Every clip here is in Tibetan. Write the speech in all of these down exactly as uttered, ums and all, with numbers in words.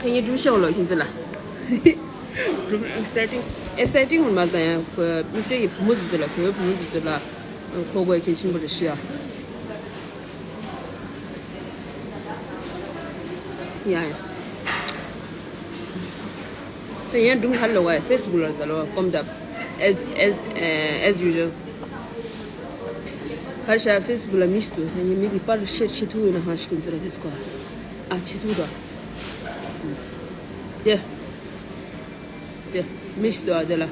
ཕན་ཡོན་སྒྲུབ་ཤོག་ལོ་ཁྱེད་ཚོ་ལ། སྒྲུབ་སེ་ཊིང་ཨེ་སེ་ཊིང་མ་དང་ཡང་ཁོ་དམིགས་བསལ་གྱི་བུ་མོ་ཚོ་ཚོ་ལ་བོད་བུ་མོ་ཚོ་ཚོ་ལ་ཁོ་དགོས་གལ་ཆེན་པོ་རེད་ཤི་ཡ། ཡ་ཡ། དེ་ཡང་སྒྲུང་ཧ་ལོ་བ་ཕེ་སི་བུག་ལ་ད་ལོ་ཀོམ་དབ་as as as usual. ཕར་ཤ་ཕེ་སི་བུག་ལ་མིས་དུ་ཡང་མི་དེ་པར་ཤེར་བྱེད་ཐུབ་ཡོད་ན་ཧ་ཤི་ཀུན་ཚོ་ལ་དེ་སྐོར་ཨ་བྱེད་ཐུབ་དོ། དེ་དེ་མིས་དུ་ཨ་དེ་ལ་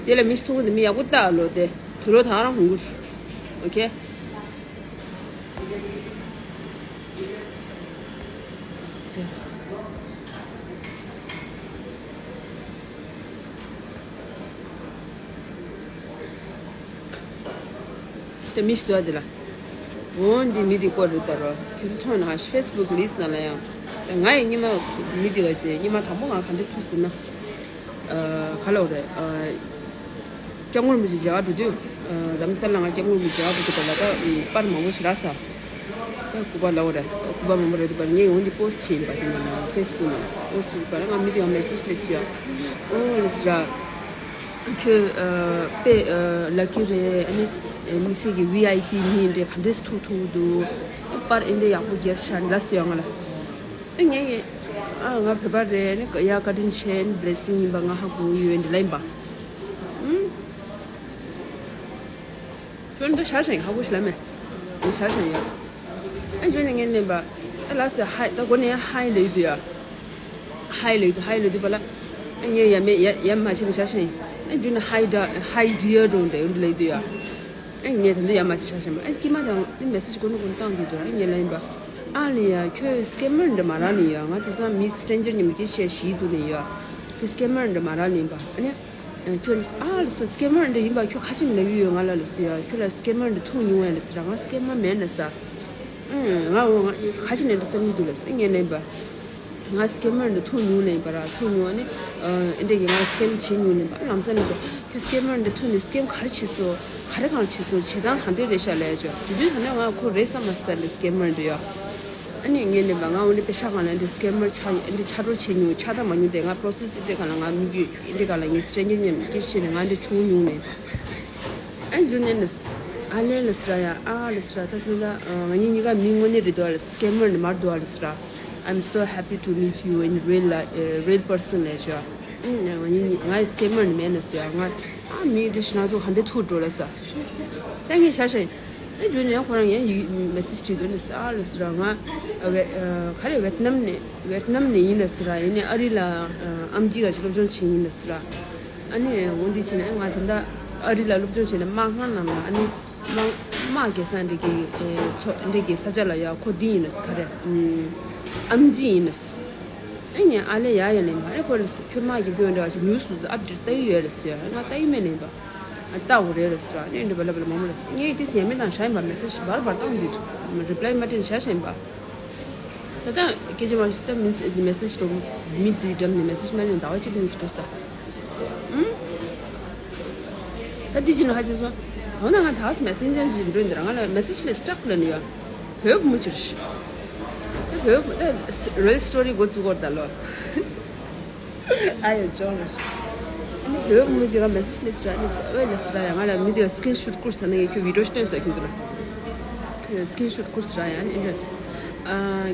དེ་ལ་མིས་ཐུང་དེ་མི་ཡག་པོ་ལྟ་ལོ་དེ་དུ་ལོ་ཐང་རང་ཧུང་གུ་ཨོ་ཁེ། དེ་མི་ཞིག་འདུག་ཨ་དེ་ལ། འོ་འདི་མི་འདི་སྐོར་རེད་ད་རོ། ཁྱེད་ཚོ་མཐོང་ན་ཧ་ཕེ་སི་བུག་ལིས་ནང་ལ་ཡང་། ང་ཡི་སྙེ་མ་མི་འདི་ག་ཅེ་སྙེ་མ་དང་པོ་ང་ག་འདྲ་ཐུག་ཟིན་ན། ག་ལ་འོ་རེད། སྐྱབས་མགོན་རིན་པོ་ཆེ་མཇལ་བ་འགྲོ་དུས། རྡ་རམ་ས་ལ་ང་སྐྱབས་མགོན་རིན་པོ་ཆེ་མཇལ་བ་འགྲོ་དུས་པ་ལ་ད་པར་མང་པོ་ཞིག་རག་ས། ད་སྐུ་པར་ལ་འོ་རེད། སྐུ་པར་མང་པོ་རེད་འདུག་པ་ངས་འོ་འདི་པོ་སི་ཊི་བྱས་ཡིན་པ་དེ་ནང་ལ་ཕེ་སི་བུག་ནང་པོ་སི་ཊི་བྱས་པ་ལ་ང་མི་དེ་ཡང་མེ་སེ་ཇི་སླེབས་སོང་ཡ། ཨོ་ལེ་སི་ར། ཁྱོད་དཔེ་ལ་ཀི་རེད། ཨ་ནི་དམིགས་བསལ་གྱི་ཝི་ཨའི་པི་མི་འདྲ་ག་འདྲས་ཐུག་ཐུག་འདུག་པར་ཨེ་འདྲ་ཡག་པོ་རྒྱབ་ཤག་ལབ་སོང་ཡ་ང་ལ། ཨེ་ངས་ངས་ཨ་ང་བོད་པ་རེད། ཨ་ནི་ཡ་བཀའ་དྲིན་ཆེ། ཨ་ནི་བི་ལེ་སིང་ཡིན་པ་ང་ཧ་གོ་ཡོད་འདི་ལ་ཡིན་པ། ཨུམ། ཁྱོད་འདི་ཤ་ཞེན་ཧ་གོ་ཤི་ལ་མེ། འདི་ཤ་ཞེན་ཡ། ཨེ་ཁྱོད་ནི་ངས་ནན་པ། ཨེ་ལ་སི་ཧའི་ད་གོ་ནས་ཧའི་ལེ་དུ་ཡ། ཧའི་ལེ་དུ་ཧའི་ལེ་དུ་པ་ལ། ཨེ་ངས་ཡ་མེ་ཡ་ཡ་མ་ཆེ་ནི་ཤ་ཞེན། ཨེ་ཁྱོད་ནི་ཧའི་ད་ཧའི་ཌི་ཡར་དུ་འདྲ་ཡོད་ལེ་དུ་ཡ། ཨེ་ངས་ད་འདི་ཡ་མ་ཆེ་ཤ་ཞེན་པ། ཨེ་ཀི་མ་དང་ནི་མེ་སེ་ཇི་གོ་ནི་གོ་ནི་བཏང་དུས་དུ་ཨེ་ངས་ལ་ཡིན་པ། ཨ་ལི་ཡ་ཁྱོད་སི་ཀེ་མར་འདྲ་མ་ར་ནི་ཡ། ང་དེ་ཚང་མི་སི་ཊེན་ཇར་ཉི་མ་སྐད་བཤད་ཤི་དུ་ནི་ཡ། ཁྱོད་སི་ཀེ་མར་འདྲ་མ་ར་ནི་ཡིན་པ་ཨ་ནི། ཁྱོད་ལ་ཨ་ལ་སི་སི་ཀེ་མར་འདྲ་ཡིན་པ་ཁྱོད་ཁ་ཅིག་ལབ་ཡོད་ང་ལ་ལ་སི་ཡ། ཁྱོད་ལ་སི་ཀེ་མར་འདྲ་ཐུག་མྱོང་བས་ལ་སི་ར། ང་སི་ཀེ་མར་མེད་ན་ས། ང་འོ་ང་ཁ་ཅིག་ནས་འདྲ་བསམ་གྱི་འདུག་ལ་སི་ངས་ལན་པ། ང་སི་ཀེ་མར་འདྲ་ཐུག་མྱོང་ལན་པ་ར། ཐུག་མྱོང་ཨ་ནི་ཨེ་འདྲ་གི་ང་སི་ཀེམ་བྱེད་མྱོང་ལན་པ། ལམ་སང་ལན་པ་ཁྱོད་སི་ཀེ་མར་འདྲ་ཐུག་ནས་སི་ཀེམ་ག་རེ་བྱེད་སོ། ག་རེ་གང་བྱེད་སོ། བྱེད་སྟངས་ག་འདྲ་རེད་ཤག་ལས་ཅོ། དེ་དུས་ད་ནས་ང་ཁོ་རེད་བསམ་མ་སི་ད་འདྲ་སི་ཀེ་མར་འདྲ་ཡོད། ཨ་ནི་ངས་ནི་བ་ང་འོ་ནི་པེ་ཤ་གང་ལ་འདི་སི་ཀེ་མར་ཆགས་འདི་ཆགས་འགྲོ་བྱེད་མྱོང་ཆགས་དང་མ་མྱོང་དེ་ང་པོ་རོ་སེ་སི་འདི་གང་ལ་ང་མི་རྒྱུད་འདི་གང་ལ་ངས་སི་ཊེན་ཇར་མཉམ་སྐད་བཤད་ནས་ང་འདི་བྱུང་མྱོང་ནས། ཨ་འཇུ་ནས་ནི་ཨ་ལེ་ལ་སི་ར་ཡ་ཨ་ལ་སི་ར་ད་ཁྱོད་ད་ང་གཉིས་གཉིས་ཀ་མི་དངོས་གནས་རེད་དོ་ཨ་ལ་སི་ཀེ་མར་ནི་མར་དོ་ཨ་ལ་སི་ར། I'm so happy to meet you in real life, uh, real person ལས་ཆོ། ང་གཉིས་ང་ཡི་སི་ཀེ་མར་ནི་མེད་ནས་སི་ཡ་ང་ཨ་མི་འདི་ཤི་ན་ཚོ་ག་འདྲ་ཐུག་འགྲོ་ལ་ས། ད་ངས་ཤ་ཤ་ཡིན། ཨེ་འཇུ་ནས་ཡང་ཁོ་རང་ཡང་ཡིག་མེ་སེ་ཇི་བྲིས་འདུག་ནི་ས་ལ་སི་ར་ང་ཝེ་ག་རེ་ཝེ་ཏི་ནམ་ནས་ཝེ་ཏི་ནམ་ནས་ཡིན་ལ་སི་ར། ཡིན་ནས་ཨ་རི་ལ་ཨམ་ཆི་ག་ཅིག་སློབ་སྦྱོང་བྱེད་ཡིན་ལ་སི་ར། ཨ་ནི་འོ་འདི་བྱས་ནས་ང་དེ་འདྲ་ཨ་རི་ལ་སློབ་སྦྱོང་བྱས་ནས་དམག་སྔ་ནང་ལ་ཨ་ནི་དམག་དམག་རྒྱལ་ས་འདི་གི་ཚོ་འདི་གི་ས་ཆ་ལ་ཡ་ཁོ་འདི་ཡིན་ལ་སི་ག་རེ་ཨམ་ཆི་ཡིན་ལ་སི། ཨེ་ངས་ཨ་ལེ་ཡ་ཡ་ལེ་མ་ཨེ་ཁོ་ལ་སི་ཁྱོད་དམག་རྒྱབ་རྒྱུ་འདྲ་བ་ཞིག་ནིའུ་སི་ཨབ་ཌེཊ་ལྟ་ཡི་ཡོད་ལ་སི་ཡ་ང་ལྟ་ཡི་མེད་ལེ་མ། ལྟ་འོ་རེད་ལ་སི་ར་ནས་འདྲ་བ་ལ་བ་ལ་མ་མོ་ལ་སི་ངས་དེ་སི་ཡ་མེད་དང་ཤ་ཡིན་པ་མེ་སེ་ཇི་བར་བར་བཏང་འདུག་རི་པི་ལའི་མ་སྤྲད་ཤ་ཤ་ཡིན་པ། ད་ལྟ་སྐད་ཆ་མ་ཞིག་ད་མི་སི་མེ་སེ་ཇི་འགྲོ་མི་དེ་འགྲམ་ནས་མེ་སེ་ཇི་མ་ལེན་ཟླ་བ་གཅིག་གཉིས་སུ་འགྲོ་ས། ཨུམ། ད་དེ་ཅི་ནས་ཧ་ཅི་སོང་། ད་ན་ང་ད་མེ་སེན་ཇར་ཅིག་འགྲོ་འདི་ར་ང་ལ་མེ་སེ་ཇི་ལས་སྐྲག་ལ་ནི་ཡ། བོད་མུ་ཅིར་ཤི། ད་བོད་མུ་ད་རི་ཡལ་སི་ཊོ་རི་འགོ་བཙུགས་སྐོར་ད་ལོ། ཨ་ཡོ་ཅོ་ལ། ཨ་ནི་བོད་མུ་ཅིག་ག་མེ་སེ་ཇི་ལས་སི་ར་ནི་ས་ཝེ་ལས་སི་ར་ཡ་ང་ལ་མི་དེ་སི་ཀི་རིན་ཤོ་ཊི་བསྐུར་ས་ན་ཡ་ཁྱོད་བི་ཌི་ཡོ་ཞིག་སྟོན་ས་ཁྱོད་དེ་ལ། སི་ཀི་རིན་ཤོ་ཊི་བསྐུར་ས་ར་ཡ་ནི་ཨིན་ཌ་སི།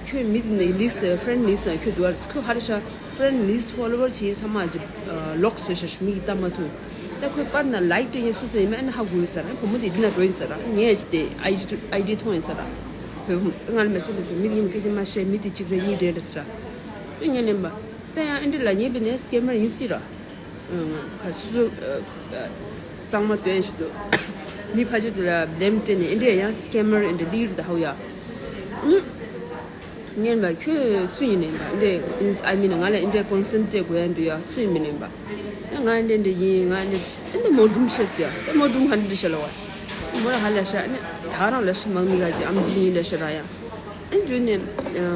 ཁྱོད་མི་དེ་ནི་ལིག་ས་ཕྲེན་ལིག་ས་ཁྱོད་དུ་བ་ལ་ཁྱོད་ཧ་རི་ཤ། ཕྲེན་ལིས་ཕོ་ལོ་ཝར་བྱེད་ཡིན་ཚང་མ་ཅིག་ལོག་བཟོས་ཤག་མི་གིས་ལྟ་མ་ཐུབ། ད་ཁོས་པར་ན་ལའིཀ་སྤྲད་མཁན་སུ་སུ་ཡིན་མིན་ཨ་ནི་ཧ་གོ་ཡོད་ས་རེད། བུ་མོ་དེ་འདི་ན་འགྲོ་ཡིན་ས་ར། ངས་ཅི་དེ་ཨའི་ཌི་ཨའི་ཌི་མཐོང་ཡིན་ས་ར། བུ་མོ་ང་ལ་མེ་སེ་ཇི་ལས་སོང་མི་དེ་ཡིན་སྐད་ཆ་མ་བཤད་མི་དེ་གཅིག་རེད་གཉིས་རེད་རེད་ས་ར། ཨེ་ངས་ལན་པ། ད་ཡང་ཨེ་འདྲི་ལ་ཉེས་པའི་ནས་སི་ཀེ་མར་ཡིན་སྲིད་ར། ཁ་སུ་སུ་གཙང་མ་སྟོན་ཞིག་འདུག་མི་ཕ་ཆོས་དེ་ལ་བདེན་སྤྲད་ནས་ཨེ་འདྲས་ཡང་སི་ཀེ་མར་ཨེ་འདྲས་ལིར་ད་ཧའུ་ཡ། ངན་པ་ཁྱོད་སུ་ཡིན་ནས་པ་འདྲས་ཨིན་ཨའི་མིན་ང་ལ་ཨེ་འདྲས་ཀོན་སེན་ཊི་སྤྲད་དགོས་ཡ་འདུག་ཡ་སུ་ཡིན་མིན་ནས་པ། ང་ཨེ་འདྲས་འདྲས་ཡིན་ང་ཨེ་འདྲས་ཨེ་འདྲས་མོ་སྒྲུང་བཤད་སུ་ཡ་ད་མོ་སྒྲུང་ག་འདྲས་བཤད་ལ་བ། མོ་ལ་ཧ་ལས་ཤ་ཨེ་ད་རང་ལ་ཤ་མང་མི་ག་ཅི་ཨམ་ཇི་ཡིན་ལ་ཤ་ར་ཡ། ཨེ་འཇུ་ནས་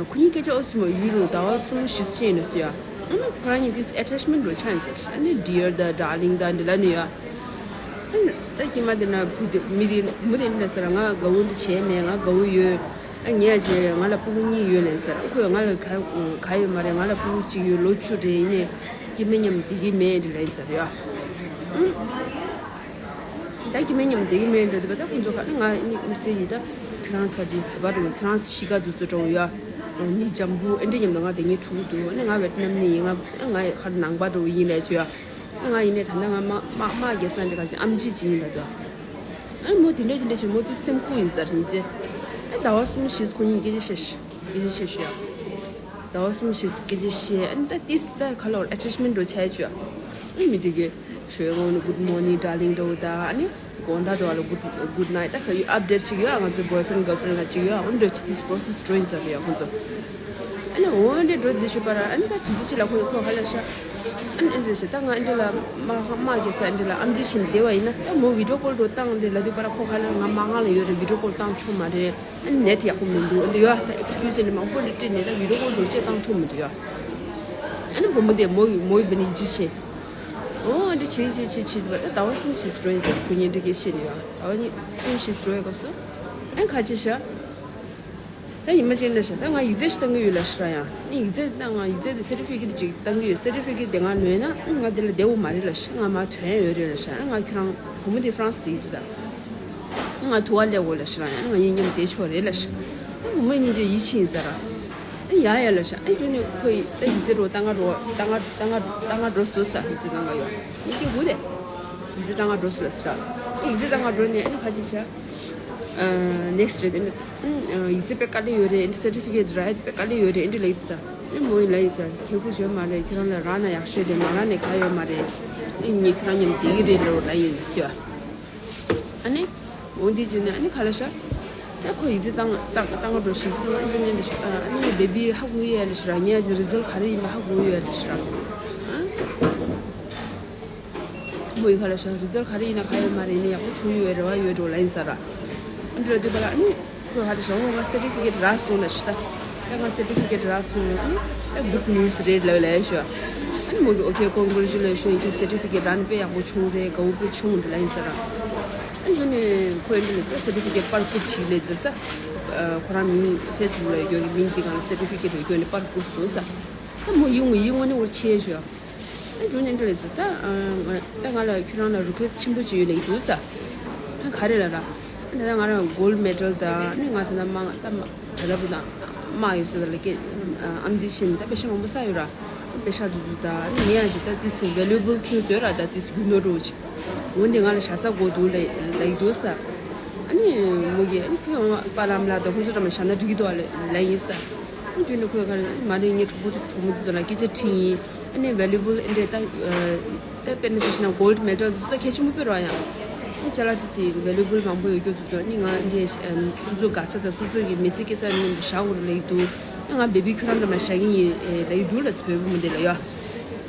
ཁོ་གཉིས་སྐད་ཆ་ཨོ་སི་མོ་ཡུ་རུ་ཟླ་བ་གསུམ་བཞི་ཕྱིན་ཡིན་ལ་སུ་ཡ། ཨེ་ཁོ་རང་གཉིས་ཏིས་ཨེ་ཊེཆ་མེན་ཊི་འགྲོ་ཆ་ཡིན་ཟེར་ཨེ་ནི་ཌི་ཡར་ད་ཌར་ལིང་ད་འདི་ལ་ནི་ཡ། ད་ཀྱི་མ་དེ་ན་བུ་དེ་མི་དེ་མུ་དེ་འདྲ་ཟེར་ང་དགའ་བོ་འདི་བྱས་མེད་ང་དགའ་བོ་ཡོད། ཨ་ངས་ཅེ་ང་ལ་སྤུ་གུ་གཉིས་ཡོད་ལན་ཟེར། ཨ་ཁོས་ང་ལ་ག་ག་ཡོད་མ་རེད། ང་ལ་སྤུ་གུ་གཅིག་ཡོད། ལོ་བཅུ་རེད། ཡིན་ནས་སྐྱེ་དམན་མཉམ་བསྡད་ཀྱི་མེད་འདི་ལན་ཟེར་ཡ། ཨུམ། ད་སྐྱེ་དམན་མཉམ་བསྡད་ཀྱི་མེད་འདྲ་འདུག་པ། ད་ཁོང་ཚོ་ག་ནི་ང་ནི་མི་སེ་ཡི་ད་ཁྱེད་རང་ཚ་ཅི་བོད་པ་འགྲོ། ཁྱེད་རང་གཤིས་ཀ་འདུག་ཚོ་འགྲོ་ཡ། མི་འཇམ་པོ་ཨེ་འདྲ་མཉམ་དུ་ང་དེ་ཉིད་གྲུག་འདུག་ཨ་ནི་ང་ཝེད་ནམ་ནི་ཡིན། ང་ང་ཁར་ནང་པ་འགྲོ་ཡིན་ལས་ཆོ་ཡ། ང་ཡིན་ནས་ད་ལྟ་ང་མ་མ་མ་རྒྱལ་ས་འདི་ག་ཅིག་ཨམ་ཆི་ཅིག་ཡིན་ལ་དོ། ཨ་མོ་དེ་འདྲ་དེ་འདྲ་བྱས་མོ་དེ་སེམས་ཁུག་ཡིན་ཟེར་ཡིན་ཅེ། ཨ་ཟླ་བ་གསུམ་བཞི་ཁོ་གཉིས་སྐད་ཆ་བཤད་ཤི་སྐད་ཆ་བཤད་ཤི་ཡ། ཟླ་བ་གསུམ་བཞི་སྐད་ཆ་བཤད། ཨ་ནི་ད་ཏིས་ད་ག་ལོར་ཨེ་ཊེཆ་མེན་ཊི་འགྲོ་ཆ་ཡ་ཅོ། ཨ་མི་དེ་གི་ཞོ་ཡ་ངོ་ནི་good morning darling འགྲོ་ད། ཨ་ནི། དགོང་དག་དུ་བ་ལ་good good night ད་ག་ཡོད་ཨཔ་ཌེཊ་ཅིག་ཡོད། ང་ཚོའི་boyfriend girlfriend ལ་ཅིག་ཡོད། འོན་ཏེ་ཅི་ཏིས་པོ་རོ་སེ་སི་འགྲོ་ཡིན་ཟེར་ཡོད་ཁོང་ཚོ། ཨ་ནི་འོན་ཏེ་འགྲོ་དེ་ཤོད་པ་ར། ཨ་ནི་ད་དུས་ཚོད་ཅིག་ལ་ཁོ་ཁོ་ཧ་ལ་ཤ། ཨ་ནི་ཨ་འདྲ་ཞེ་ད་ང་ཨ་འདྲ་ལ་མ་མ་གེ་ས་ཨ་འདྲ་ལ་ཨམ་ཆི་བྱིན་བསྡད་པ་ཡིན་ན། ད་མོ་བི་ཌི་ཡོ་ཀོལ་འགྲོ་བཏང་འདྲ་ལ་དུས་པ་ར་ཁོ་ཧ་ལ་ང་མ་ཧང་ལ་ཡོད་རེད། བི་ཌི་ཡོ་ཀོལ་བཏང་ཆོག་མ་རེད། ཨ་ནི་ནེཊ་ཡག་པོ་མི་འདུག་ཨ་འདྲ་ཡོད། ད་ཨེག་སི་ཀིའུ་སི་ཨ་འདྲ་མང་པོ་འདྲ་སྤྲད་ནས་ད་བི་ཌི་ཡོ་ཀོལ་འགྲོ་ཅེས་བཏང་ཐུབ་མི་འདུག་ཡོད། ཨ་ནི་བུ་མོ་དེ་མོ་ཡི་མོ་ཡི་བི་ནི་ཡི་ཅི་ཤེས། འོ་ཨ་འདྲ་བྱེད་བྱེད་བྱེད་བྱེད་པ་ད་ཟླ་བ་གསུམ་ཞིག་འགྲོ་ཡིན་ཟེར་ཁོ་གཉིས་འདྲ་སྐད་བཤད་ནས་ཡོད། ཟླ་བ་གཉིས་གསུམ་ཞིག་འགྲོ་ཡི་སྐབས་སུ་ཨ་ཁ་ཅིག་ཤ། ད་ཉི་མ་གཅིག་འདྲ་ཤ་ད་ང་ཡིག་ཚད་ཞིག་བཏང་གི་ཡོད་ལ་ཤི་ར་ཡང་། ཨ་ཡིག་ཚད་ད་ང་ཡིག་ཚད་དེ་སེ་ཊི་ཕི་ཀེཊ་ཅིག་བཏང་གི་ཡོད། སེ་ཊི་ཕི་ཀེཊ་དེ་ང་ལོན་ན་ཨ་ང་དེ་ལ་བསྡད་འོ་མ་རེད་ལ་ཤི། ང་མ་ཐོན་ཡོད་རེད་ལ་ཤི། ཨ་ང་ཁྱོད་རང་བུ་མོ་དེ་ཧྥ་རན་སི་དེ་ཡོད་ད། ང་ཐུག་པ་སླེབས་དགོས་ལ་ཤི་ར་ཡང་ང་གཉིས་མཉམ་བསྡད་ཆོག་རེད་ལ་ཤི། ཨ་བུ་མོ་གཉིས་ཀྱི་ཡིད་ཆེས་ཡིན་ས་ར། ཨ་ཡ་ཡ་ལ་ཤི། ཨ་འཇུ་ནས་ཁོ་ཡི་ད་ཡིག་ཚད་རོ་ད་ང་རོ་ད་ང་ད་ང་ད་ང་འགྲོ་སོ་ས་ཡིག་ཚད་ད་ང་ཡོད་ཡིག་ཚད་དགོས་དེ། ཡིག་ཚད་ད་ང་འགྲོ་སོ་ལ་ཤི་ར། ཨ་ཡིག་ཚད་ད་ང་འགྲོ་ནས་ཨ་ནི་ཕ་ཆེ་ཤ། ནེག་སི་རེད་དེ་ནི། ཡིག་ཚད་པེ་དཀའ་ལས་ཡོད་རེད། ཨ་ནི་སེ་ཊི་ཕི་ཀེཊ་ར་ཡ་པེ་དཀའ་ལས་ཡོད་རེད། ཨ་འདྲ་ལ་ཡིག་ཚད་ཨ་ནི་མོ་ཡིན་ལ་ཡིག་ཚད་ཁེ་ཁུ་བྱོས་མ་རེད། ཁྱོད་རང་ལ་རག་ན་ཡག་ཤོས་རེད། མ་རག་ནས་ག་ཡོད་མ་རེད། ཨ་ནི་ངས་ཁྱོད་རང་མཉམ་བསྡད་ཀྱི་རེད་ལོ་ལ་ཡིན་ཟེར། ཨ་ནི། འོ་འདི་བྱས་ནས་ཨ་ནི་ག་ལ་ཤ། ད་ཁོ་ཡིག་ཚད་བཏང་བཏང་བཏང་ག་འགྲོ་ཞིག་ཟེར་ཨ་ནི་འདི་ནས་ཨ་ནི་བེ་བི་ཧ་གོ་ཡོད་ལ་ཤི་ར། ངས་ཨ་ཅེ་རི་ཛལ་ག་རེ་ཡིན་པ་ཧ་གོ་ཡོད་ལ་ཤི་ར། ཨ། མོ་ཡི་ག་ལ་ཤ་རི་ཛལ་ག་རེ་ཡིན་ན་ག་ཡོད་མ་རེད། ནི་ཡག་པོ་བྱུང་ཡོད་རེ་བ་ཡོད་འགྲོ་ལ་ཡིན་ས་ར། ཨ་འདྲ་དུས་པ་ལ་ཨ་ནི། ཁོས་ཧ་ཏི་ཞང་བོ་ང་སེ་ཊི་ཕི་ཀེཊ་རག་སོང་ལ་ཤི་ད། ད་ང་སེ་ཊི་ཕི་ཀེཊ་རག་སོང་ཨ་ནི་ད་གུཌ་ནིའུ་སི་རེད་ལ་ལ་ཡ་ཤོ། ཨ་ནི་མོ་གི་ཨོ་ཁེ་ཀོང་གྷི་རེ་ཅུ་ལེ་ཤོན། ཁྱོད་སེ་ཊི་ཕི་ཀེཊ་རག་ནི་དཔེ་ཡག་པོ་བྱུང་རེད། དགའ་བོ་དཔེ་བྱུང་རེད་ལ་ཡིན་ས་ར། ཨ་ནི་ཁོས་འདི་ནི་ད་སེ་ཊི་ཕི་ཀེཊ་པར་བསྐུར་ཅིག་ལས་འདོད་ས། ཁོ་རང་མིང་ཕེ་སི་བུག་ལ་ཡོད་མིང་འདི་གང་ལ་སེ་ཊི་ཕི་ཀེཊ་ཡོད་ནི་པར་བསྐུར་སོང་ས། ད་མོ་ཡིད་ངོ་ཡིད་ངོ་ནི་འོ་ཆེ་ཤོ། ཨ་འགྲོ་ནས་འགྲོ་ལས་ཚོ་ད། ད་ང་ལ་ཁྱོད་རང་ལ་རི་ཀུ་ཨེ་སི་ཆེན་པོ་ཅིག་ཡོད་ལས་འདུག་ས། ཨ་ག་རེ་ལ་ར། ད་ང་རང་གོལ་ཌི་མེ་ཌལ་དང་ནི་ང་ད་ལ་མང་ད་མ་ད་ལ་བུ་དང་མ་ཡོད་ས་ད་ལ་ཀེ་ཨམ་ཆི་ཤིན་ད་པེ་ཤ་མང་པོ་ས་ཡོད་ར། པེ་ཤ་དུ་དུ་ད་ནི་ངས་ཡང་ཞིག་ད་ཏིས་ཝེ་ལུ་ཨེ་བལ་ཐིང་སི་ཡོད་ར། ད་ཏིས་བུ་ནོ་རོ་ཅིག་འོན་ཏེ་ང་ལ་ཞ་ས་གོ་འདུག་ལ་ལ་ཡི་འདུག་ས། ཨ་ནི་མོ་གི་ཨ་ནི་ཁྱོད་ཡང་པ་ལམ་ལ་ད་ཁོང་ཚོ་འདྲ་མ་ཞ་ན་འགྲིག་གི་འདུག་ལ་ལ་ཡིན་ས། ཨ་ནི་དུས་ནི་ཁོས་ག་རེ་མ་རེད། ངའི་གྲོགས་པོ་ཚོ་གྲོགས་མོ་ཚོ་ལ་སྐད་ཆ་དྲིས་ཡིན། ཨ་ནི་ཝེ་ལུ་ཨེ་བལ་ཨེ་འདྲས་ད། ད་དཔེར་ན་ཆ་བཞག་ན་གོལ་ཌི་མེ་ཌལ་དེ་ཚོ་གལ་ཆེན་པོ་དཔེ་ར་ཡང་། ཨ་ཅ་ལག་དེ་སི་ཝེ་ལུ་ཨེ་བལ་མང་པོ་ཡོད་རྒྱུ་དེ་ཚོ་ཨ་ནི་ང་འདྲས་སོ་སོ་དགའ་ས་དང་སོ་སོ་གི་མི་ཚེ་སྐྱེལ་ས་ནི་བཞག་དགོས་རེད་ལ་ཡི་འདུག་ཨ་ང་བེ་བི་ཁྱོད་རང་འདྲ་མ་བཞག་གི་ཡིན་ལ་ཡི་འདུག་ལ་སི་བོད་བུ་མོ་འདི་ལ་ཡོད།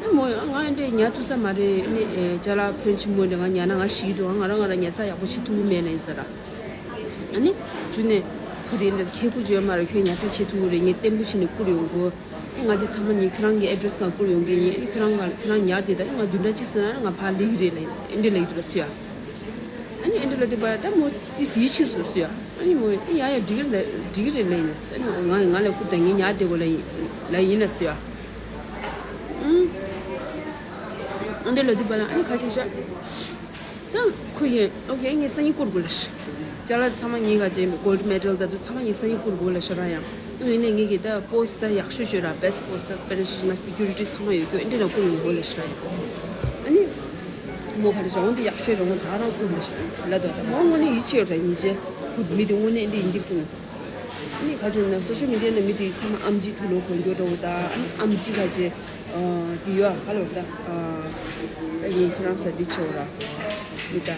ཨ་མོ་ང་འདྲས་ཉར་ཐུབ་ས་མ་རེད། ཨ་ནི་ཅ་ལག་ཕོན་ཆེན་མོ་འདྲ་ང་ཉར་ན་ང་ཤི་གི་འདུག་ང་རང་ང་རང་ཉར་ཚགས་ཡག་པོ་བྱེད་ཐུབ་ཀྱི་མེད་ལ་ཡིན་ས་ར། ཨ་ནི། ཇུ་ནས། བུ་དེ་འདི་ཁེ་ཁུ་བརྗོད་མ་རེད། ཁྱོད་ཉར་ཚགས་བྱེད་ཐུབ་ཀྱི་རེད། ངས་བརྟན་པོ་བྱས་ནས་བསྐུར་ཡོང་གོ་ཨེ་ང་འདི་ཚང་མ་ངས་ཁྱོད་རང་གི་ཨེ་ཌི་རེ་སི་སྒང་བསྐུར་ཡོང་གི་ཡིན། ཨེ་ཁྱོད་རང་ང་ཁྱོད་རང་ཉར་དེ་ད་ང་བདུན་ཕྲག་གཅིག་ཟིན་ན་ང་ཕར་སླེབས་ཀྱི་རེད་ལ་ཨེ་འདྲས་ལབ་ཀྱི་འདུག་ལ་ཟེར་ཡ། ཨ་ནི་ཨེ་འདྲས་ལབ་དུས་པ་ད་མོ་ཏི་སི་ཡིད་ཆེས་སོང་ཟེར་ཡ། ཨ་ནི་མོ་ཨེ་ཡ་ཡ་འགྲིག་གི་རེད་འགྲིག་གི་རེད་ལབ་ཡིན་ལ་ཟེར། ཨ་ནི་ང་ང་ལ་བསྐུར་ད་ངས་ཉར་བསྡད་དགོས་ལབ་ཡིན་ལབ་ཡིན་ལ་ཟེར་ཡ། ཨུམ། ཨེ་འདྲས་ལབ་དུས་པ་ལ་ཨ་ནི་ཁ་ཆེ་ཤ། ཡང་ཁོ་ཡིན། ཨོ་ཁེ། ངས་སང་ཉིན་བསྐུར་དགོས་ལ་ཤི། ཅ་ལག་ཚང་མ་ངའི་ག་ཅེ་གོལ་ཌི་མེ་ཌལ་ད་དུ་ཚང་མ་ངས་སང་ཉིན་བསྐུར་དགོས་ལ་ཤི་ར་ཡང་། ཡིན་ནའི་ངས་ཀྱི་ད་པོ་སི་ད་ཡག་ཤོས་ཤོས་ར། བེ་སི་ཊི་པོ་སི་ད་དཔེར་ན་ཤི་ན་སི་ཀུ་རི་ཊི་ཚང་མ་ཡོད་རྒྱུ་ཨེ་འདྲས་ན་བསྐུར་ཡོང་དགོས་ལ་ཤི་ར་ཡང་། ཨ་ནི། མོ་ག་རེ་རང་དེ་ཡག་ཤོས་རང་ད་རང་བསྐུར་ལ་ཤི་ལ་དོ། ད་མོ་དངོས་གནས་ཡིད་ཆེས་ཡོད་ར་ཡིན་ཅེ། ཁུ་མི་དེ་དངོས་གནས་ཨེ་འདྲས་ཡིན་གྱིར་སེམས། ཨ་ནི་ག་ཅེ་ན་སོ་ཤལ་མི་ཌི་ཡ་ན་མི་དེ་ཚང་མ་ཨམ་ཆི་དུ་ལོ་གོན་རྒྱུ་འདྲ་བོ་ད། ཨ་ནི་ཨམ་ཆི་ག་ཅེ། དེ་ཡོད་ཧ་ལོ་ད། ཨ་ངས་ཁྱོད་རང་ས་འདི་ཆེ་བ་ར། མི་ད།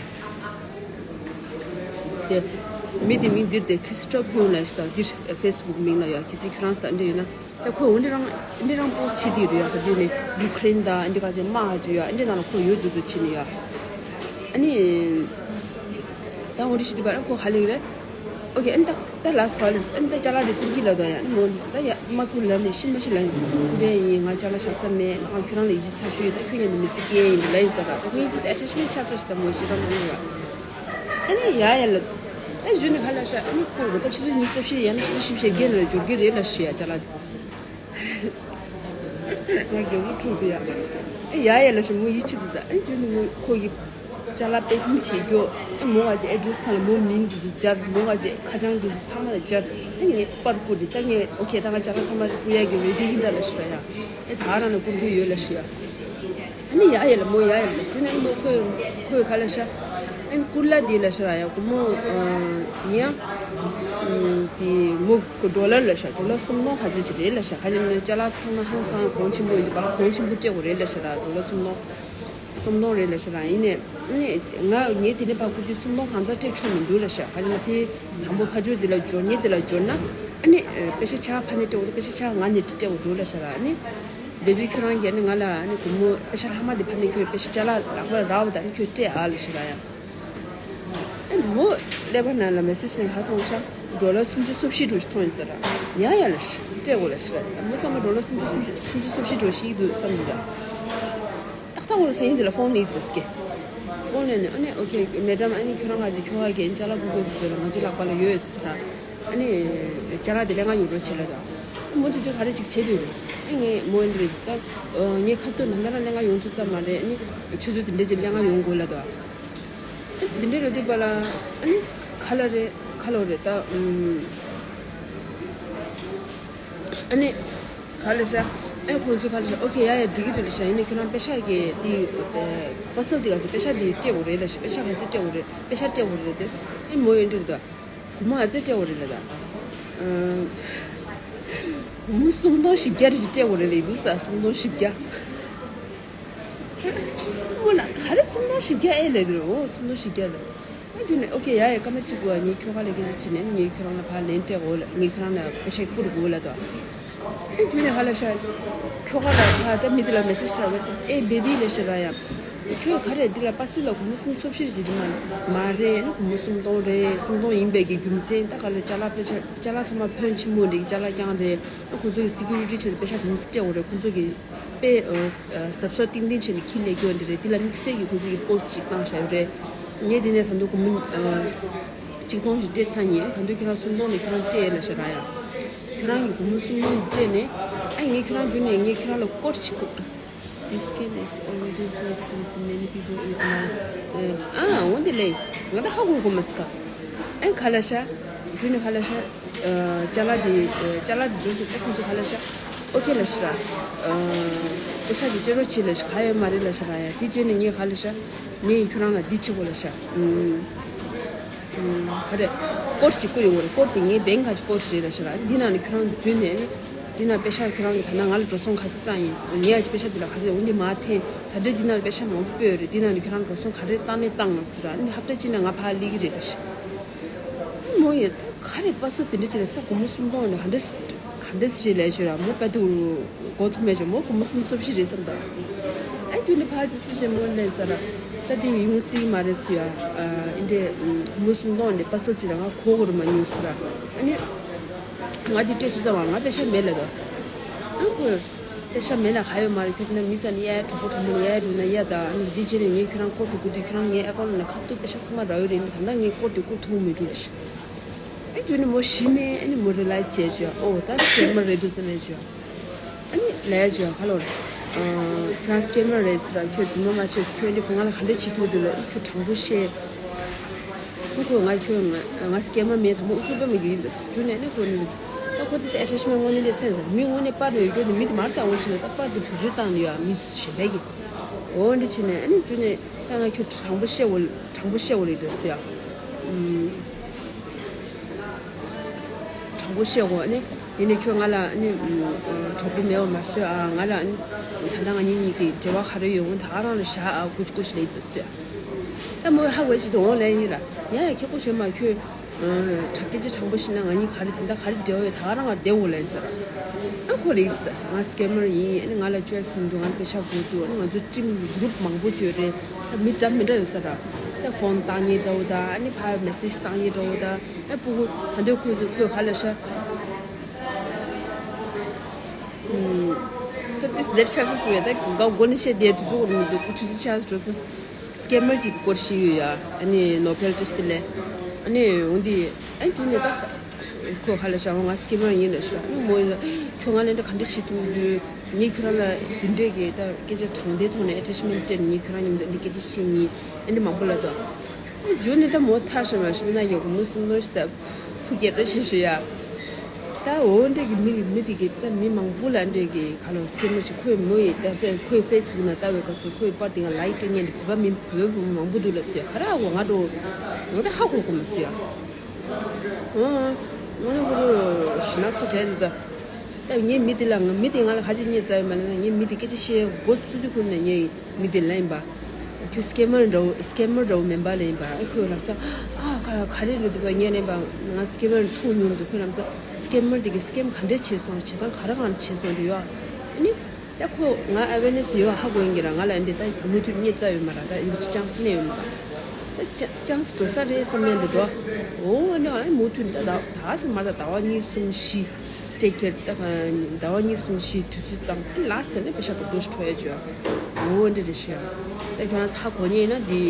དེ། མི་དེ་མིང་འདིར་དེ་ཁི་སི་ཊོབ་ཡོང་ལ་ས་འདིར་ཕེ་སི་བུག་མིང་ལ་ཡོད། ཁྱེད་ཚོས་ཁྱོད་རང་ས་འདི་ཡོད་ན། ད་ཁོ་འོན་ཏེ་རང་འདི་རང་པོ་སི་ཊི་བྱེད་དེ་ཡོད་ཡ། ག་དེ་ནས་ཡུ་ཀེ་རེན་ད་འདི་ག་ཅེ་དམག་ཧ་ཅེ་ཡོད་འདི་ནང་ལ་ཁོ་ཡོད་དུ་དུ་ཕྱིན་ཡོད། ཨ་ནི། ད་འོ་འདི་ཞིག་འདི་བར་ཁོ་ཧ་ལས་རེད། ཨོ་ཁེ། ཨ་ནི་ད་ད་ལ་སི་ཁ་ལ་སི་ཨ་ནི་ད་ཅ་ལག་དེ་བསྐུར་གྱི་ལ་དོ་ཡ། ཨ་ནི་འོ་འདི་ད་ཡ་མ་བསྐུར་ལ་ནས་ཤི་མ་ཤི་ལ་ནས་བསྐུར་བས་ཡིན། ང་ཅ་ལག་བཞག་ས་མེད། ང་ཁྱོད་རང་ལ་ཡིད་ཆེས་ཚ་ཤོས་ཡོད། ད་ཁྱོད་ཉིད་ནས་མི་ཚེ་སྐྱེལ་ཡིན་ལ་ཡིན་ས་ར། ད་ཁྱོད་ཉིད་ཀྱིས་ཨེ་ཊེཆ་མེན་ཊི་ཆགས་ཚར་ཞིག་ད་མོ་ཞེ་དྲག་གནང་ཡོད། ཨ་ནི་ཡ་ཡ་ལ་དོ། ཨེ་གཞོན་ནུ་ཁ་ལ་ཤ་ཨ་ནི་སྐོར་བ་ད་ཆུ་ཚོད་ཉི་ཤུ་རྩ་བཞི་ཡང་ན་ཆུ་ཚོད་བཞི་བཅུ་ཞེ་བརྒྱད་ནང་ལ་འབྱོར་གི་རེད་ལ་ཞུ་ཡ་ཅ་ལག་དེ། ང་རྒྱལ་པོ་ཁྲོ་གི་ཡ། ཨེ་ཡ་ཡ་ལ་ཤ་མོ་ཡིད་ཆེས་དེ་ད་ཨེ་གཞོན་ནུ་མོ་ཁོ་ཡི་ཅ་ལག་པེ་ཀིང་བྱེད་རྒྱུ། ཨེ་མོ་ང་ཅི་ཨེ་ཌི་རེ་སི་གང་ལ་མོ་མིང་དེ་ཚོ་སྦྱར། མོ་ང་ཅི་ཁ་བྱང་དེ་ཚོ་ཚང་མ་ལ་སྦྱར། ཨེ་ངས་པར་བསྐུར་དེ་ད་ངས་ཨོ་ཁེ་ད་ང་ཅ་ལག་ཚང་མ་བསྐུར་ཡ་གི་རེ་ཌི་ཡིན་ད་ལ་ཤ་ཡ། ཨེ་ད་རང་ལ་བསྐུར་གི་ཡོད་ལ་ཤ་ཡ། ཨ་ནི་ཡ་ཡ་ལ་མོ་ཡ་ཡ་ལ་ཞུ་ན་ཨ་ནི་མོ་ཁོས་ཁོས་ག་ལ་ཤ། ཨ་ནི་ཀུར་ལ་དེ་ལ་ཤ་ར་ཡ་ཁོ་མོ་ཡ། དེ་མོ་ཁོ་ཌོ་ལར་ལ་ཤ་ཌོ་ལར་སུམ་སྟོང་ག་ཚོད་ཅིག་རེད་ལ་ཤ། ག་ཅི་ན་ཅ་ལག་ཚང་མ་ཧང་སང་གོང་ཆེན་པོ་ཡིན་དུས་བ་ལ་གོང་ཆེན་པོ་སྤྲད་དགོས་རེད་ལ་ཤ་ར་ཌོ་ལར་སུམ་སྟོང་། སུམ་སྟོང་རེད་ལ་ཤ་ར་ཡིན་ནས་ཨ་ནི་ང་ངས་དེ་ནས་ཕར་ཁུར་དུས་སུམ་སྟོང་གང་ཚ་སྤྲད་ཆོག་མི་འདུག་ལ་ཤ། ག་ཅི་ན་ཕི་དང་པོ་ཕ་ཇོ་དེ་ལ་འབྱོར་ངས་དེ་ལ་འབྱོར་ན་ཨ་ནི་པེ་ཤ་ཆ་ཕ་ནས་སྤྲད་དགོས་དུས་པེ་ཤ་ཆ་ང་ནས་སྤྲད་དགོས་འདུག་ལ་ཤ་ར་ཨ་ནི། བེ་བི་ཁྱོད་རང་གིས་ནི་ང་ལ་ནི་སྒོར་མོ་པེ་ཤ་ལྷག་མ་དེ་ཕ་ནས་ཁྱོད་པེ་ཤ་ཅ་ལག་ལག་པར་རག་པ་དང་ནི་ཁྱོད་སྤྲད་ཨ་ལ་ཞེས་ར་ཡ། ཨེ་མོ་ཀླད་པ་ནང་ལ་མེ་སེ་ཇི་ནས་ཧ་མཐོང་ཤག་ཌོ་ལར་སུམ་ཅུ་སོ་བཞི་འགྲོ་ཞིག་མཐོང་ཡིན་ཟེར་ར། ཡ་ཡ་ལ་ཞེས་སྤྲད་དགོས་ལ་ཞེས་ར་ཡ། མོ་བསམ་པ་ཌོ་ལར་སུམ་ཅུ་སུམ་ཅུ་སུམ་ཅུ་སོ་བཞི་འགྲོ་ཞིག་འདུག་བསམ་འདུག་ད། ཏག་ཏག་འོ་ལ་སེང་དེ་ལ་ཕོན་ནི་དེ་སྐད། ཕོན་ནས་ནི་ཨ་ནི་ཨོ་ཁེ་མེ་ཌམ་ཨ་ནི་ཁྱོད་རང་ག་ཅིག་ཁྱོ་ག་གན་ཅ་ལག་ཀུ་ཀུ་དེ་ཚོ་ལ་ང་ཚོ་ལག་པ་ལ་ཡོད་ཟེར་ར། ཨ་ནི་ཅ་ལག་དེ་ལས་ང་ཡོང་རོགས་བྱེད་ལ་དང་། མོ་དེ་དུས་ག་རེ་ཅིག་བྱེད་འདོད་རེད། ཨ་ངས་མོ་ཨེ་འདྲ་རེད་ད། ངས་ཁ་ཐུག་ད་ལྟ་རང་ལས་ང་ཡོང་ཐུབ་ས་མ་རེད། ཨ་ནི་ཆུ་ཚོད་དེ་འདྲ་ཅིག་ལས་ང་ཡོང་དགོས་ལ་དང་། ཨ་དེ་འདྲ་རེད་འདུག་པ་ལ། ཨ་ནི་ག་ལ་རེད་ག་ལ་རེད་ད། ཨ་ནི་ག་ལ་ཤ། ཨ་ནི་ཁོང་ཚོས་ག་ལ་ཤ་ཨོ་ཁེ་ཡ་ཡ་འགྲིག་གི་རེད་ལ་ཤ། ཡིན་ནའི་ཁྱོད་རང་པེ་ཤ་གི་དེ་པ་སལ་དེ་ག་ཚོད་པེ་ཤ་དེ་སྤྲད་དགོས་རེད་ལ་ཤ། པེ་ཤ་ག་ཚོད་སྤྲད་དགོས་རེད། པེ་ཤ་སྤྲད་དགོས་རེད་དེ། ཨ་ནི་མོ་ཨེ་འདྲ་རེད་ད། སྒོར་མོ་ཨ་ཙི་སྤྲད་དགོས་རེད་ལ་ད། སྒོར་མོ་སུམ་སྟོང་བཞི་བརྒྱ་རེ་ཅིག་སྤྲད་དགོས་རེད་ལ་ཡིན་འདུག་ས། སུམ་སྟོང་བཞི་བརྒྱ། སྔོན་ལ་ག་རེ་སུམ་སྟོང་བཞི་བརྒྱ་ཨེ་ལས་དེ་རེད། འོ་སུམ་སྟོང་བཞི་བརྒྱ་ལ། ཨ་རྒྱུ་ནས་ཨོ་ཁེ་ཡ་ཡ་སྐར་མ་གཅིག་གོ་ངས་ཁྱོ་ག་ལ་སྐད་ཆ་དྲིས་ནས་ངས་ཁྱོད་རང་ལ་ཕར་ལན་སྤྲད་དགོས་ལ། ངས་ཁྱོད་རང་ལ་པེ་ཤ་བསྐུར་དགོས་ལ་དོ། ཨ་རྒྱུ་ནས་ཧ་ལ་ཤ། ཁྱོ་ག་ལ་ཕར་ད་མི་དེ་ལ་མེ་སེ་ཇི་བཏང་ཝེ་ཚབ་ཨེ་བེ་བི་ལ་ཤ་ར་ཡ། ཁྱོད་ག་རེ་འདི་ལ་པ་སི་ལ་སྒོར་མོ་སུམ་ཅུ་སོ་བཞི་རེ་ཅིག་མ་མ་རེད། སྒོར་མོ་སུམ་སྟོང་རེད། སུམ་སྟོང་ཡིན་པའི་གི་རྒྱུ་མཚན་ད་ག་ལ་ཅ་ལག་པེ་ཤ་ཅ་ལག་ཚང་མ་ཕོན་ཆེན་མོ་འདི་ཅ་ལག་རྐྱང་རེད། ཁོ་ཚོ་གི་སི་ཀུ་རི་ཊི་ཆེད་དུ་པེ་ཤ་དེ་མོ་སྤྲད་དགོས་རེད། ཁོ་ཚོ་གི་དཔེ་ཨ་ཨ་གཟབ་གཟབ་ཏིང་ཏིང་བྱས་ནས་ཁྱི་ལས་སྐྱོན་འདི་རེད། འདི་ལ་དམིགས་བསལ་གྱི་ཁོ་ཚོ་གི་པོ་སི་ཅིག་བཏང་བཞག་ཡོད་རེད། ངས་འདི་ནས་ད་དུང་སྒོར་མོ་ཨ་གཅིག་སྟོང་ཞིག་སྤྲད་ཚར་ཉེ། ད་དུང་ཁྱོད་རང་སུམ་སྟོང་ནས་ཁྱོད་རང་སྤྲད་ཡས་ལ་ཤ་ར་ཡ། ཁྱོད་རང་གི་སྒོར་མོ་སུམ་སྟོང་སྤྲད་ནས་ཨ་ངས་ཁྱོད་རང་འཇུ་ནས་ངས་ཁྱོད་རང་ལ་སྐོར་ཅིག་དགོས། This game is already hosting many people in online. ཨ་འོན་ཏེ་ལེ། ང་ད་ཧ་གོ་གོ་མ་སི་ཀ་ཨེ་ག་ལ་ཤ། རྒྱུ་ནི་ག་ལ་ཤ། ཅ་ལག་དེ་ཅ་ལག་དེ་འཇོག་སུ་ད་ཁོང་ཚོ་ག་ལ་ཤ། ཨོ་ཁེ་ལ་ཤ། པེ་ཤ་དེ་སྤྲད་རོགས་བྱེད་ལ་ཤ། ག་ཡོད་མ་རེད་ལ་ཤ་ར་ཡ། དེ་བྱས་ནས་ངས་ག་ལ་ཤ། ངས་ཁྱོད་རང་ལ་འདི་བྱེད་དགོས་ལ་ཤ། ག་རེ། སྐོར་ཅིག་བསྐུར་ཡོང་གི་རེད། སྐོར་དེ་ངའི་བེང་ཁ་ཅིག་སྐོར་ཅིག་རེད་ལ་ཤ་ར། འདི་ནང་ནས་ཁྱོད་རང་འཛུལ་ནས་ནི། འདི་ན་པེ་ཤ་ཁྱོད་རང་གི་ད་ན་ང་ལ་འགྲོ་སོང་ག་ཚོད་བཏང་ཡིན། ངས་ཨ་ཅི་པེ་ཤ་འདི་ལ་ག་ཚོད་འོན་ཏེ་མ་འཐེན། ད་དུང་འདི་ན་ལ་པེ་ཤ་མང་པོ་སྤོས་རེད། འདི་ན་ནི་ཁྱོད་རང་འགྲོ་སོང་ག་རེ་བཏང་ནས་བཏང་ཟེར་ར། ནི་ཧབ་ཏ་གཅིག་ན་ང་ཕར་སླེབས་ཀྱི་རེད་ལ་ཤ། མོ་ཡིན་ད་ག་རེ་པ་སེ་དེ་འདྲ་ཅིག་ལ་ས་སྒོར་མོ་སུམ་སྟོང་ནི་ག་འདྲ་ག་འདྲ་ཞིག་རེད་ལས་བྱོས་ར། མོ་དཔེ་དེ་འུ་གོ་ཐུབ་མེད་བྱོས། མོ་སྒོར་མོ་སུམ་སོ་བཞི་རེད་བསམ་ད། ཨ་རྒྱུ་ནི་ཕར་ཅིག་སུ་བྱེད་མོ་ལན་ཟེར་ར། ད་དེ་ཡིན་སྲིད་མ་རེད་ཟེར་ཡ། ཨ་འདི་འདྲའི་སྒོར་མོ་སུམ་སྟོང་ནི་པ་སེ་ཅིག་ལ་ང་གོ་གོ་རུ་མ་མྱོང་ཟེར་ར། ཨ་ནི་ང་དེ་སྤྲད་ཐུབ་ས་བ་ང་པེ་ཤ་མེད་ལ་དོ། ཨ་ཁོས་པེ་ཤ་མེད་ལ་ག་ཡོད་མ་རེད། ཁྱོད་ན་མི་ས་ནི་ཡ་གྲོགས་པོ་གྲོགས་མོ་ལ་ཡ་འགྲོ་ན་ཡ་ད། ཨ་ནི་འདི་རྗེས་ནས་ངས་ཁྱོད་རང་སྐོར་དུ་དགོས་དུས་ཁྱོད་རང་ངའི་ཨ་ཁོ་ལ་ནས་ཁ་ཐུག་པེ་ཤ་ཚང་མ་རག་ཡོད་རེད། ནི་ད་ལྟ་ངས་སྐོར་དུ་བསྐུར་ཐུབ་མི་འགྲོ་ལ་ཤི། ཨེ་རྒྱུ་ནི་མོ་གཞི་ནས་ཨེ་ནི་མོ་རི་ལེགས་བྱས་བྱོས། ཨོ་ད་སི་ཀེ་མར་རེད་འདུག་བསམ་ནས་བྱོས། ཨ་ནི་ལས་བྱོས་ག་ལོར། ཁྱོད་རང་སི་ཀེ་མར་རེད་ཟེར་ར། ཁྱོད་དུ་མ་མ་བྱས་ཁྱོད་འདི་ཁོ་ང་ལ་ག་འདྲ་བྱེད་ཐུབ་འདུག་ལ། ཁྱོད་དྲང་པོ་བཤད། ཁོ་ཁོ་ང་ཁྱོད་ང་ང་སི་ཀེ་མར་མེད། དང་པོ་ཨུ་ཚུགས་པ་མེད་ཀྱི་ཡིན་ལ་རྒྱུ་ནས་ཨ་ནི་ཁོ་ནི་ད་ཁོ་དེ་སེ་ཨེ་ཤ་ཤི་མ་དངོས་གནས་ལས་ཚན་ཟེར་མི་དངོས་གནས་པར་རེ་ཡོད་རྒྱུ་ནི་མི་དེ་མར་བཏང་འོང་ཞིག་ལ་ད་པར་དེ་བུ་རི་བཏང་ནི་ཡོད་མི་གཞན་པའི་གི། འོ་འདི་བྱས་ནས་ཨ་ནི་རྒྱུ་ནས་ད་ང་ཁྱོད་དྲང་པོ་བཤད་འོ་དྲང་པོ་བཤད་འོ་ལེ་འདུག་ཟེར་ཡ། དྲང་པོ་བཤད་འོ་ཨ་ནི་ཡིན་ནས་ཁྱོད་ང་ལ་ཨ་ནི་གྲོགས་པོ་མེད་པ་མ་བཟོས་ཨ། ང་ལ་ཨ་ནི་ད་ལྟ་ང་གཉིས་གཉིས་ཀྱི་འབྲེལ་བ་ག་རེ་ཡོད་འོ་ད་ཨ་རང་ལ་བཞག་ཨ། ཀུ་ཅི་ཀུ་ཅི་ལེ་འདུག་ཟེར་ཡ། ད་མོ་ཧ་གོ་ཅི་དོ་འོ་ལེ་ཡིན་ར་ཡ་ཡ་ཁྱེད་ཀོ་ཞོན་མ་ཁྱོད། དྲག་སྐད་ཆ་དྲང་པོ་བཤད་ན་ང་གཉིས་ག་རེ་ད་ལྟ་ག་རེ་འབྲེལ་བ་ཡོད་ད་ག་རང་ང་བསྡད་འོ་ལན་ཟེར། ཨ་ཁོ་ལེགས་ཟེར་ང་སི་ཀེ་མར་ཡིན། ཨ་ནི་ང་ལ་བཅོལ་སེམས་འདུག་ང་པེ་ཤ་དགོས་འདུག་ཨ་ནི་ང་ཚོ་ཊིམ་གུ་རུབ་མང་པོ་བཅོལ་རེད། ད་མི་འདྲ་མི་འདྲ་ཡོད་ས་ར། ད་ཕོན་བཏང་ཉེ་འདྲ་བོ་ད་ཨ་ནི་ཕ་མེ་སེ་ཇི་བཏང་ཉེ་འདྲ་བོ་ད་ཨ་སྤུ་གུ་ད་འདོད་ཁོས་ཁོས་ག་ལ་ཤ། ད་ཏིས་ལེར་ཆགས་སུ་སུ་ཡ་ད་ག་མགོ་ནས་བཤད་བསྡད་དུ་ཚོ་མི་འདུག་ཆུ་ཚོད་ཆགས་སུ་འགྲོ་ཚེ། སི་ཀེ་མར་ཅིག་གི་སྐོར་ཞིག་ཡོད་ཡ། ཨ་ནི་ནོ་བེལ་ཏིས་དེ་ལས། ཨ་ནི་འོ་འདི་ཨ་ནི་དྲུང་ནས་ད་ཁོ་ཁ་ལ་བཞག་ང་སྐྱེས་མ་ཡིན་ལ་ཤི་ཨ་ནི་མོ་ཡིན་ལ་ཁྱོད་ང་ལ་འདྲ་ག་འདྲ་བྱེད་ཐུབ་འདུག་ངས་ཁྱོད་རང་ལ་འདི་འདྲས་ཀྱི་ད་སྐད་ཆ་དྲང་བདེན་ཐོག་ནས་ཨེ་ཊེཆ་མེན་ཊི་སྤྲད་ནས་ངས་ཁྱོད་རང་མཉམ་དུ་འདི་སྐད་ཆ་བཤད་ཉིན་ཨ་ནི་མང་པོ་ལ་དོ། ཨ་ནི་འཇུ་ནི་ད་མོ་ཐར་ཤ་མ་ཤི་ན་ཡག་མོ་སུ་ནོ་ཤི་ད་ཕུ་སྐད་འདྲ་ཤི་ཤི་ཡ། ད་འོ་འདྲས་ཀྱི་མི་མི་དེ་གི་ད་མི་མང་པོ་ལ་འདྲས་ཀྱི་ག་ལོ་སྐྱེས་མ་ཅིག་ཁོས་མོ་ཡི་ད་ཧྥེ་ཁོས་ཧྥེ་སི་བུག་ན་ལྟ་བའི་སྐབས་སུ་ཁོས་པར་དེ་ང་ལའིཀ་སྤྲད་ཉན་དེ་བོད་པ་མི་བོད་པ་མང་པོ་འདུག་ལ་ཟེར་ཁ་ར་འོ་ང་འགྲོ་ང་ད་ཧ་གོ་གོ་མ་ཟེར་ཡ། ཨོ། ངོ་ནི་ཁོ་རོ་ཞི་ན་ཚ་བྲལ་འདུག་ད། ད་ངའི་མི་དེ་ལ་ང་མི་དེ་ང་ལ་ཧ་ཅང་བརྙས་ཚ་ཡོད་མ་ལ་ན་ངའི་མི་དེ་སྐད་ཆ་བཤད་འགོ་བཙུགས་དུས་ཁུར་ནས་ངའི་མི་དེ་ལ་ཡིན་པ། ཁྱོད་སྐེམ་མར་འདྲ་བོ་སྐེམ་མར་འདྲ་བོ་མིན་པ་ལ་ཡིན་པ་ཨ་ཁོས་ལབ་ས། ཨ་ག་ག་རེ་རེད་འདུག་པ་ངས་ལན་པ་ང་སྐེམ་མར་མཐོང་མྱོང་འདུག་ཁོས་ལབ་ས། སྐེམ་མར་དེ་གི་སྐེམ་ག་འདྲས་བྱས་སོང་བྱེད་སྟངས་ག་རེ་གང་བྱས་སོང་འདུག་ཡོད་ཨ་ནི། ད་ཁོ་ང་ཨ་ཝེར་ནེ་སི་ཡོད་ཧ་གོ་ཡིན་གྱི་ར་ང་ལ་འདི་ད་མུ་མཐུད་རྙེད་རྩ་ཡོད་མ་ར་ད་འདི་ཅང་སི་ནས་ཡོད་མ་ར། ད་ཅང་སི་འགྲོ་ས་རེད་བསམ་ཡ་འདི་དོ། འོ་འདི་ང་ལ་མུ་མཐུད་ད་ད་ད་སི་མ་ད་ཟླ་བ་གཉིས་གསུམ་བཞི་ཊེག་ཁེར་ད་ཟླ་བ་གཉིས་གསུམ་བཞི་དུས་ཚོད་བཏང་ལ་སི་ནས་པེ་ཤ་ད་དུ་ཤི་ཁྲོ་ཡ་ཅོ། འོ་འདི་རེད་ཤི་ཡ། ད་ཁྱོད་རང་ཧ་གོ་ཉེ་ན་འདི་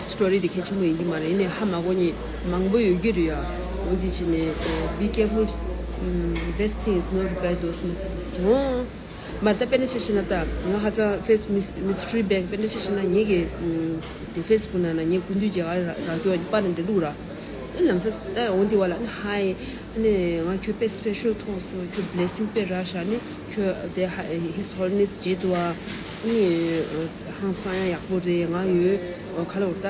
སི་ཊོ་རི་འདི་གལ་ཆེན་པོ་ཡིན་གྱི་མ་རེད་ཡིན་ནའི་ཧ་མ་གོ་ཉེ་མང་པོ་ཡོད་ཀྱི་རེད་ཡ། འོ་འདི་ཕྱི་ནས་be careful, best thing is not to reply those messages. མར་ད་དཔེར་ན་ཆ་བཞག་ན་ད་ང་ཧ་ཅང་ཧྥེ་སི་མི་སི་ཊི་རི་བེང་དཔེར་ན་ཆ་བཞག་ན་ངེད་ཀྱི་དེ་ཧྥེ་སི་བུག་ནང་ན་ངའི་སྐུ་མདུན་མཇལ་ཁ་རག་རྒྱུ་བ་པར་འདྲ་འདུག་ར། ཨ་ལམ་སང་ད་འོ་འདི་བ་ལ་ཨ་ནི་ཧའི་ཨ་ནི་ང་ཁྱོད་དཔེ་སི་པེ་ཤལ་མཐོང་སོང་ཁྱོད་བི་ལེ་སིང་དཔེ་རག་ཤག་ནི་ཁྱོད་དེ་ཧ་ཧིས་ཧོ་ལི་ནེ་སི་མཇལ་འདུག་ཨ་ནི་ཧང་སང་ཡང་ཡག་པོ་རེད་ང་ཡོད་ག་ལ་འོར་ད་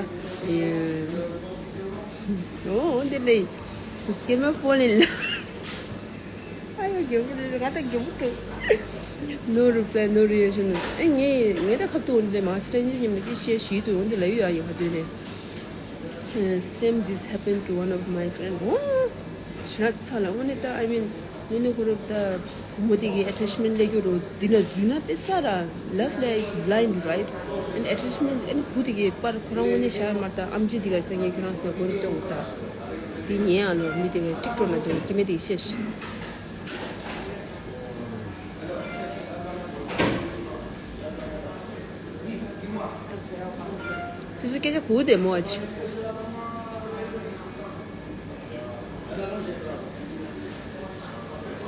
འོ་འདི་ལས་སྐེམ་མར་ཕོལ་ཨིན་ལ། ཨ་ཡོ་རྒྱལ་པོ་རེད་ང་ད་རྒྱལ་པོ་འགྲོ། No reply, no reaction. ཨེ་ངས་ངས་ད་ཁ་ཐུག་འདི་མ་སི་ཊེན་ཇར་ཉིན་མོ་ཅི་བཤད་ཞིག་ཏུ་འོང་དུ་ལ་ཡོད་ཨ་ཡིན་ཁ་ཐུག་ནས། Same this happened to one of my friend. ཨོ། ཞེ་དྲག་ཚ་ལ་དངོས་གནས་ད་I mean དངོས་གནས་ཁོ་རང་ད་བུ་མོ་དེ་གི་ཨེ་ཊེཆ་མེན་ཊི་སླེབས་རྒྱུ་རུ་འདི་ན་འཛུལ་ན་དཔེ་ས་ར། Love is blind, right? And attachment and བུ་དེ་གི་པར་ཁོ་རང་དངོས་གནས་ཤར་མར་ད་ཨམ་ཆི་དེ་ག་ས་ངས་ཁྱོད་རང་སྣ་ཁོ་རང་སྟོན་འོ་ད། དེ་ཉན་ཨ་ལོ་མི་དེ་ག་ཊིག་ཊོག་ན་དེ་སྐྱེ་མེད་དེ་ག་བཤད་ཤི། ཁྱོད་ཚོ་སྐད་ཆ་གོ་བདེ་མོ་ཨ་ཅི།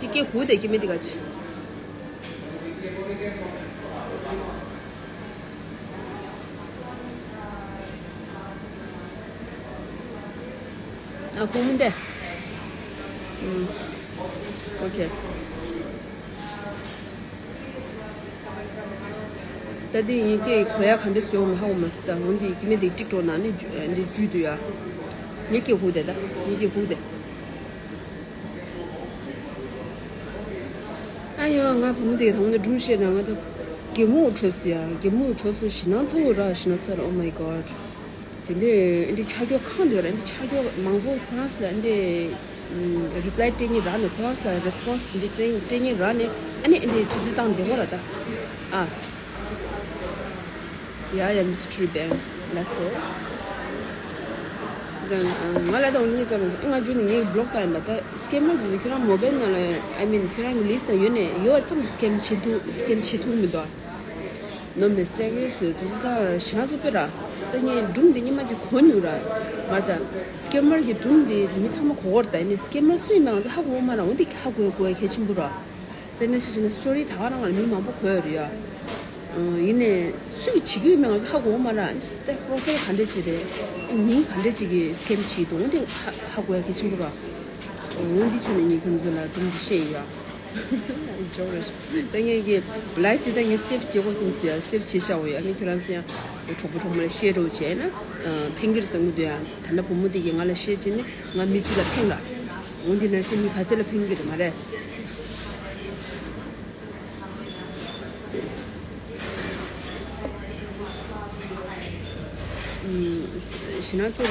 དེ་སྐད་གོ་བདེ་སྐྱེ་མེད་དེ་ག་ཅི། ཨ་ཁུང་མི་འདེ། ཨུམ། ཨོ་ཁེ། ད་འདི་ངའི་སྐད་གོ་ཡ་ག་འདྲ་བཟོས་འོང་ཧ་གོ་མ་སི་ད་འོང་འདི་ཀི་མེ་འདི་ཀྲིག་ཀྲོག་ནང་ནས་འདི་བརྒྱུད་དུ་ཡ། ངའི་སྐད་གོ་དེ་ད་ངའི་སྐད་གོ་དེ། ཨ་ཡོ་ང་བུ་མོ་དེ་དང་པོ་ནས་སྒྲུང་བཤད་ན་ང་ད་གད་མོ་འཕྲོས་སོང་ཡ། གད་མོ་འཕྲོས་སོང་ཞེད་སྣང་ཚ་བོ་ར་ཞེད་སྣང་ཚ་ར། Oh my god. དེ་འདྲའི་འདི་ཆ་རྒྱུ་ཁག་འདུག་ར། འདི་ཆ་རྒྱུ་མང་པོ་ཁོ་རང་ཚོ་ལ་འདི་རི་པ་ལའི་སྤྲད་ཉིན་རག་ནས་ཁོ་རང་ཚོ་ལ་རེ་སི་པོན་སི་འདི་སྤྲད་སྤྲད་ཉིན་རག་ནས་ཨ་ནི་འདི་དུས་ཚོད་བཏང་བདེ་པོ་ར་ད། ཨ། ཡ་ཡ་མི་སི་ཊི་རི་བེང་ལ་སོ། ང་ལ་ད་འོ་ནི་ཙམ་ང་རྒྱུ་ནི་ངའི་བི་ལོག་བཏང་ཡིན་པ་ད་སི་ཀེམ་མར་དེ་ཚོ་ཁྱོད་རང་མོ་བེལ་ནང་ལ་I mean ཁྱོད་རང་གི་ལིས་ནང་ཡོད་ནས་ཡོད་ཙམ་སི་ཀེམ་བྱེད་ཐུབ་སི་ཀེམ་བྱེད་ཐུབ་མི་འདུག་ནོ་མེ་སེ་ཇི་སུ་དུ་ས་ཞི་ང་ཚོ་པེ་ར། ད་ངས་སྒྲུང་འདི་ཉི་མ་གཅིག་གོ་མྱོང་ར། ང་ད་སི་ཀེམ་མར་གྱི་སྒྲུང་འདི་མི་ཚང་མ་གོ་གོ་ར། ད་ཡིན་ནའི་སི་ཀེམ་མར་སུ་ཡིན་མིན་ང་ཚོ་ཧ་གོ་མ་ར། འོ་འདི་ཧ་གོ་གོ་ཡ་གལ་ཆེན་པོ་ར། དཔེར་ན་ཞིག་བྱས་ན་སི་ཊོ་རི་ད་ག་རང་ལ་མི་མང་པོ་གོ་ཡ་རེད་ཡ། ཡིན་ནའི་སུ་གིས་བྱེད་ཀྱི་ཡོད་མེད་ང་ཚོ་ཧ་གོ་མ་ར། ད་པོ་རོ་ཕའིལ་ག་འདྲ་ཅིག་རེད། མིང་ག་འདྲ་ཅིག་གིས་སི་ཀེམ་བྱེད་འདུག་འོ་འདི་ཧ་ཧ་གོ་ཡ་གལ་ཆེན་པོ་ར། འོ་འདི་བྱས་ནས་ངས་ཁྱོད་ཚོ་ལ་སྒྲུང་འདི་བཤད་ཡོད་ཡ། ཇོ་རེད། ད་ངས་ཀྱི་ལའིབ་དེ་ད་ངས་སེབ་བྱེད་དགོས་བསམ་སོང་ཡ། སེབ་བྱེད་བཞག་འོ་ཡ། ཨ་ནི་ཁྱོད་རང་ཚོ་ཡང་གྲོགས་པོ་གྲོགས་མོ་ལ་ཤེར་རོགས་བྱས་ན་ཕན་གྱི་རེད་བསམ་གྱི་འདུག་ཡ། ད་ལྟ་བུ་མོ་དེ་གིས་ང་ལ་ཤེར་བྱས་ནས་ང་མི་གཅིག་ལ་ཕན་ར། འོ་འདི་ནང་བཞིན་མི་ག་ཚད་ལ་ཕན་གྱི་རེད་མ་རེད། ཞི་ང་ཚོ།